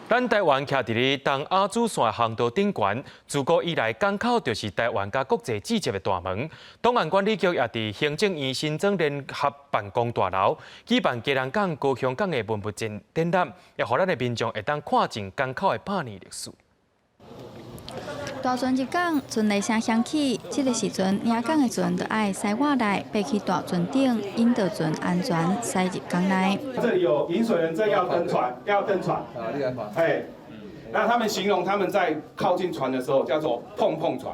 咱台灣徛佇咧東亞主線航道頂懸，自古以來港口就是台灣佮國際接的大門。檔案管理局也佇行政院新莊聯合辦公大樓舉辦基隆港、高雄港的文物展展覽，也予咱的民眾會當看盡港口的百年歷史。大船入港，船螺聲響起，這个時陣，領港的船就愛駛外來，爬去大船頂，引導船安全駛入港內。這裡有引水人正要登船，要登船。哎，那他們形容他們在靠近船的時候，叫做碰碰船。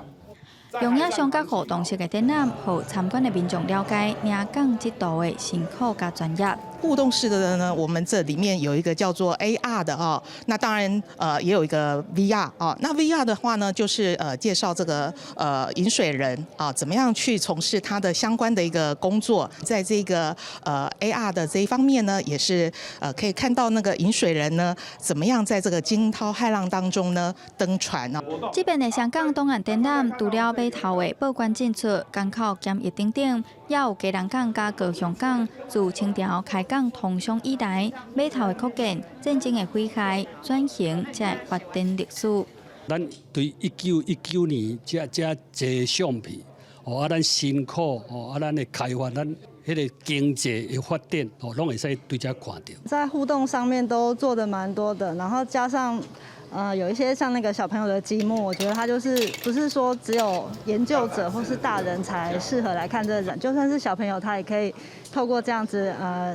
用影像佮互動式的展覽，予參觀的民眾了解領港這道的辛苦佮專業。互動式的呢，我們這裡面有一個叫做 AR 的哦，那當然也有一個 VR 哦。那 VR 的話呢，就是介紹這個引水人啊，怎麼樣去從事他的相關的一個工作，在這個AR 的這一方面呢，也是可以看到那個引水人呢，怎麼樣在這個驚濤駭浪當中呢登船呢。這邊的香港檔案展覽，除了碼頭的報關進出、港口檢疫等等，也有基隆港佮高雄港自清朝開港通商以來，碼頭的擴建、戰爭的毀害、轉型，這發展歷史。咱對1919年這這濟相片，哦啊，咱辛苦哦啊，咱的開發，咱彼个經濟的發展，哦，攏會使對這看著。在互動上面都做得蠻多的，然後加上有一些像那個小朋友的積木，我覺得它就是不是說只有研究者或是大人才適合來看這個展，就算是小朋友，他也可以透過這樣子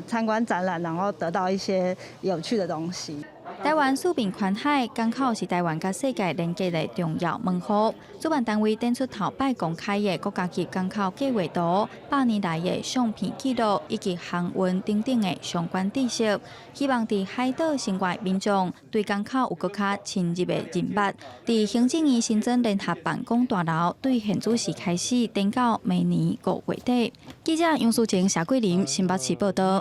參觀展覽，然後得到一些有趣的東西。台灣四面環海，港口是台灣佮世界連結的重要門戶。主辦單位展出頭擺公開的國家級港口計劃圖、百年來的相片記錄以及航運等等的相關知識，希望佇海島生活民眾對港口有閣較深入的認捌。佇行政院新莊聯合辦公大樓，對現主時開始，展到明年5月底。記者楊淑晴、謝桂林新北市報道。